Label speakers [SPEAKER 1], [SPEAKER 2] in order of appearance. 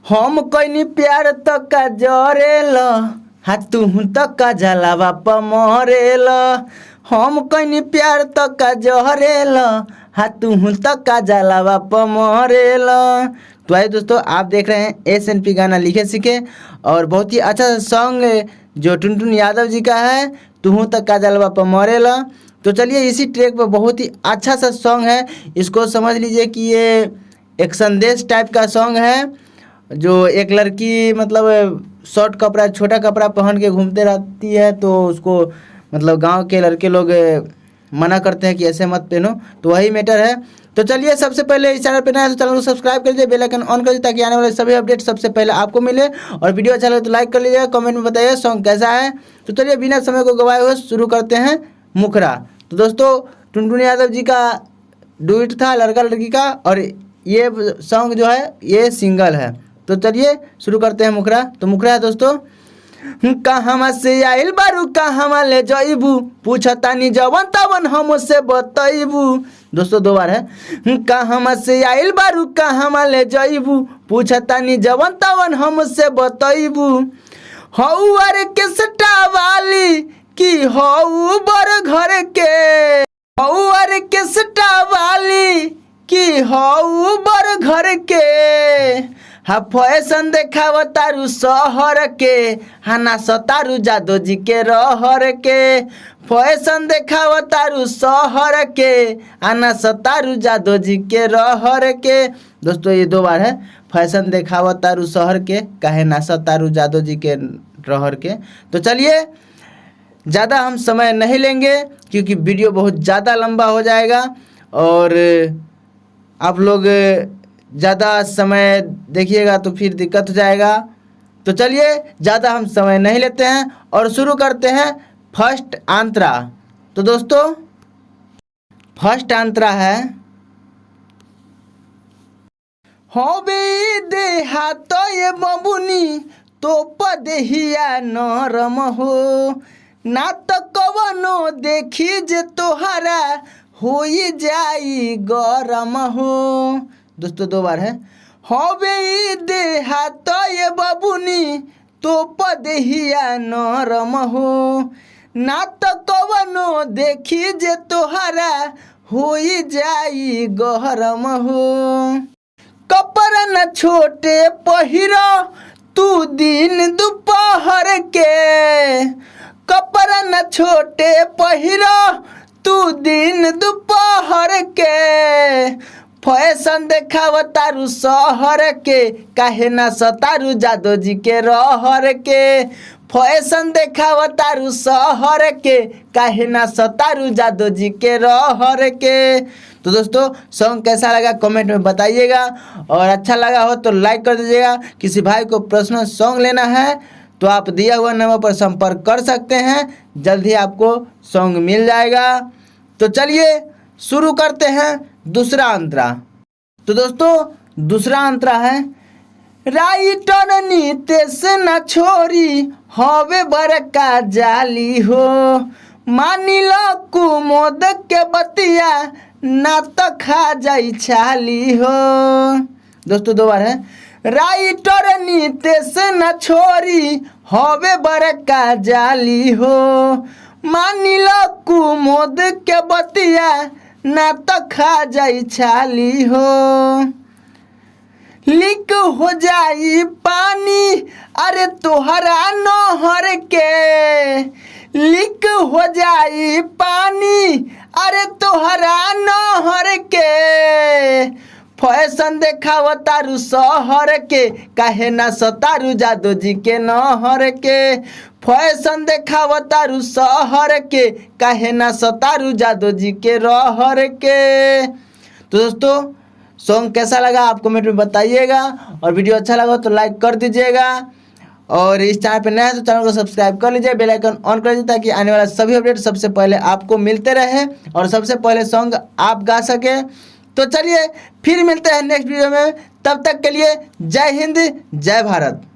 [SPEAKER 1] हम कइनी प्यार त का जरेल, हा तू त का जलावा प मरेल। हम कइनी प्यार त का जरेल, हा तू त का जलावा प मरेल। तो आइए दोस्तों, आप देख रहे हैं SNP गाना लिखे सीखे और बहुत ही अच्छा सॉन्ग जो टुनटुन यादव जी का है, तुहू तक का जलवा प मरेला। तो चलिए इसी ट्रैक पर बहुत ही अच्छा सा सॉन्ग है, इसको समझ लीजिए कि ये एक संदेश टाइप का सॉन्ग है। जो एक लड़की मतलब शॉर्ट कपड़ा, छोटा कपड़ा पहन के घूमते रहती है, तो उसको मतलब गांव के लड़के लोग मना करते हैं कि ऐसे मत पहनो, तो वही मैटर है। तो चलिए सबसे पहले इस चैनल पर नया है तो चैनल को सब्सक्राइब कर लीजिए, बेल आइकन ऑन कर दीजिए ताकि आने वाले सभी अपडेट सबसे पहले आपको मिले। और वीडियो अच्छा लगे तो लाइक कर लीजिएगा, कमेंट में बताइए सॉन्ग कैसा है। तो चलिए बिना समय को गवाए हुए शुरू करते हैं मुखरा। तो दोस्तों, टुनटुन यादव जी का डुएट था लड़का लड़की का और ये सॉन्ग जो है ये सिंगल है। तो चलिए शुरू करते हैं मुखरा। तो मुखरा है दोस्तों, कहवा से आइल बारू, कहवा ले जइबू, पूछतानी जवन तवन हमसे बतैबू। दोस्तों, दो बार है। कहवा से आइल बारू, कहवा ले जइबू, पूछतानी जवन तवन हमसे बतैबू। हऊ ऑर्केस्ट्रा वाली की हऊ बर घर के, हऊ ऑर्केस्ट्रा वाली की हऊ बर घर के, हा फैशन देखाव तारू शहर के, हा ना सतारू जादो जी के रहर के। फैशन देखाव तारू शहर के, आ ना सतारू जादो जी के रहर के। दोस्तों, ये दो बार है। फैशन देखाव तारू शहर के, काहे ना सतारू जादो जी के रहर के। तो चलिए ज़्यादा हम समय नहीं लेंगे क्योंकि वीडियो बहुत ज़्यादा लंबा हो जाएगा और आप लोग ज़्यादा समय देखिएगा तो फिर दिक्कत हो जाएगा। तो चलिए ज़्यादा हम समय नहीं लेते हैं और शुरू करते हैं फर्स्ट अंतरा। तो दोस्तों, फर्स्ट अंतरा है, हवे देहात ये बबुनी तो देहिया नरम हो, ना तो कवनो देखी जे तोहरा होई जाई गरम हो। दोस्तों, दो बार है। हवे देहात ये बबुनी तो देहिया नरम हो, ना तो कवनो देखी जे तोहरा होई जाई गरम हो। कपड़ा न छोटे पहिर तू दिन दोपहर के, कपड़ा न छोटे पहिर तू दिन दोपहर के। फैशन देखाव तारू शहर के, काहे ना सतारू जादो जी के रहर के। फैशन देखाव तारू शहर के, काहे ना सतारू जादो जी के रहर के। तो दोस्तों, सॉन्ग कैसा लगा कमेंट में बताइएगा और अच्छा लगा हो तो लाइक कर दीजिएगा। किसी भाई को पर्सनल सॉन्ग लेना है तो आप दिया हुआ नंबर पर संपर्क कर सकते हैं, जल्द ही आपको सॉन्ग मिल जाएगा। तो चलिए शुरू करते हैं दूसरा अंतरा। तो दोस्तों, दूसरा अंतरा है, राइटर नीतेश न छोरी हवे बड़का जाली हो, मानिल कुमोद के बतिया ना तो खा जाई छाली हो। दोस्तों, दो बार है। राइटर नीतेश न छोरी हवे बड़का जाली हो, मानिल कुमोद के बतिया ना तो खा जाई छाली हो। लीक हो जाई पानी अरे तोहरा नहर के, लीक हो जाई पानी अरे तोहरा नहर के। फैशन देखाव तारू शहर के, काहे ना सतारू जादो जी के नहर के। फैशन देखाव तारू शहर के, काहे ना सतारू जादो जी के रहर के। तो दोस्तों, सॉन्ग कैसा लगा आप कमेंट में बताइएगा और वीडियो अच्छा लगा तो लाइक कर दीजिएगा और इस चैनल पर नया है तो चैनल को सब्सक्राइब कर लीजिए, बेल आइकन ऑन कर दीजिए ताकि आने वाला सभी अपडेट सबसे पहले आपको मिलते रहे और सबसे पहले सॉन्ग आप गा सके। तो चलिए फिर मिलते हैं नेक्स्ट वीडियो में, तब तक के लिए जय हिंद, जय भारत।